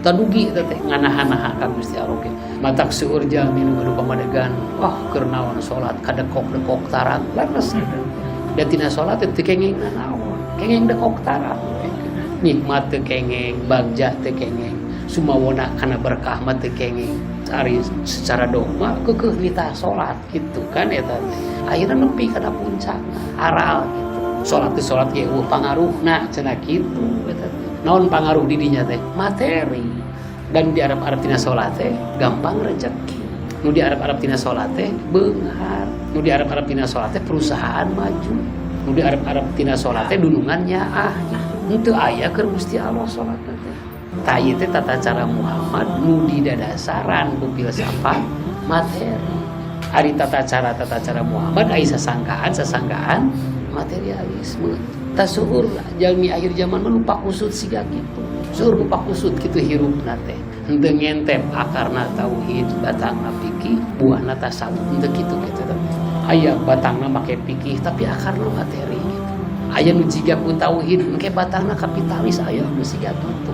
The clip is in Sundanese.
Tadugi eta teh nganaha-naha ka Gusti Allah ge. Matak seueur jalmi nu gaduh pamadegan, wah, keur naon salat kadekok-dekok tarang. Leres gitu. Da tina salat teh teu kenging nanaon, kenging dekok tarang. Nikmat teu kenging, bagja teu kenging, sumawona kana berkah mah teu kenging. Ari secara dogma keukeuh nitah salat gitu kan eta teh. Akhirna nepi kana puncakna, aral gitu. Salat teh salat ge euweuh pangaruhna cenah kitu eta teh. Naon pangaruh di dinya teh? Materi. Dan di Arab-Arab tina salat teh gampang rezeki. Nu di Arab-Arab tina salat teh beunghar. Nu di Arab-Arab tina salat teh perusahaan maju. Nu di Arab-Arab tina salat teh dunungan nyaah gitu. Henteu aya keur Gusti Allah salat teh. Tah, ieu teh tata cara Muhammad nu didadasaran ku filsafat materi. Ari tata cara Muhammad ai sasangkaan sasangkaan materialisme. Tah, seueur jalmi akhir zaman mah nu pakusut siga kitu. Seueur nu pakusut kitu hirupna teh. Henteu ngentep akarna tauhid, batangna fikih, buahna tasawuf, henteu kitu kitu teh. Aya batangna make fikih tapi akarna materi gitu. Aya nu jiga ku tauhid engke batangna kapitalis, aya nu siga kitu.